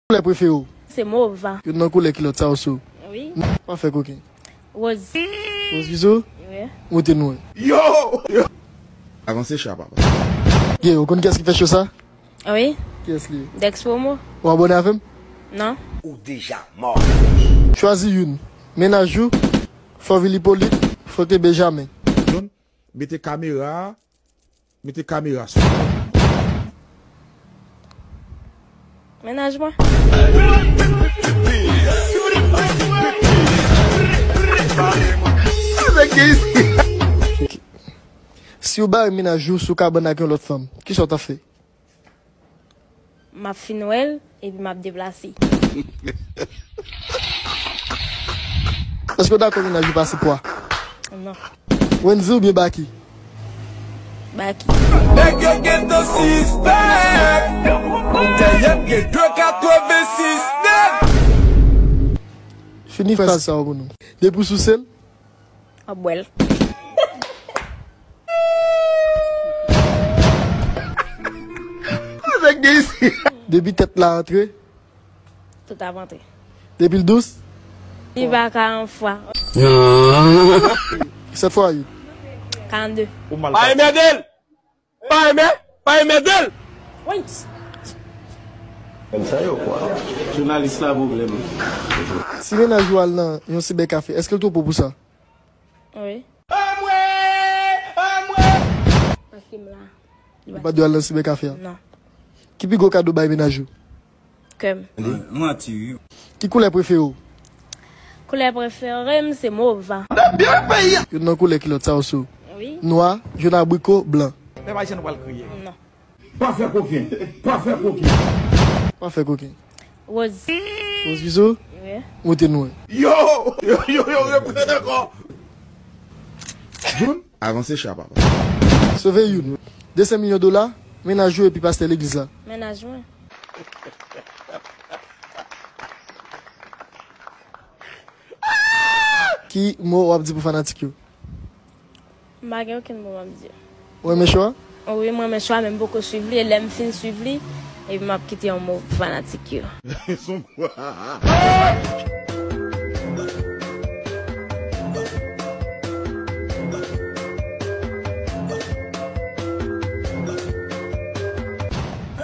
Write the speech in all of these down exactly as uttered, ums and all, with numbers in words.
Koulè prefere w? Se mov. Youn nan koulè kilòt sa ou sou? Wi. Pa fè koken. Woz. Woz ki sou? Wi. Moute nou. Avanse cha, papa. Ye, ou konn kiyès ki fè cho sa? Wi. Kiyès li ye? Dex Promo. Ou abòne avè m? Non. Ou deja mò. Chwazi youn. Mennaj ou, Fòvil Ipolit, Fòke Benjamen. John, mete kamera a, mete kamera sou. Mennaj mwen. Si w bare mennaj ou sou kabann ak yon lòt fanm, kisa w t ap fè? M ap fin wè l, epi m ap deplase. Èske w dakò mennaj ou pase pwa? Non. Wendy oubyen Baky? Baky. Nèg yo gentan sispèk. Dèyè m gen de katrevensis nèt. Fini fraz sa yo pou nou. Depi w souse l, ap bwè l. Depi tèt la antre, tout ap antre. Depi l dous, li pa ka anfwa. Sèt fwa uit, karannde. Pa enmède l! Pa enmè, pa enmède l! Wait. Nèg sa yo kwa? Jounalis la pwoblèm. Si mennaj ou al nan yon sibèkafe, èske l twò po pou sa? Wi. Anmwe! Anmwe! Paske m la. Li pa dwe al nan sibèkafe a? Non. Ki pi gwo kado bay mennaj ou? Kè m. Manti, wi. Ki koulè prefere w? Koulè prefere m se mov. Youn nan koulè kilòt sa ou sou? Wi. Nwa, jòn, abriko, blan. Pèp ayisyen, nou pral kriye. Non. Pa fè koken. Pa fè koken. Pa fè koken. Woz. Woz ki sou? Wi. Moute nou. Yo! Yo, yo, yo, reprann ankò. John, avanse cha, papa. Sove youn. De sèt milyon dola, mennaj ou epi pastè legliz la. Mennaj mwen. Ki mo w ap di pou fanatik yo? M pa gen okenn mo m ap di. Ou renmen cho a? Wi, m renmen cho a, men m poko swiv li, e lè m fin swiv li, epi m ap kite yon mo pou fanatik yo.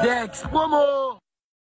Dex Promo!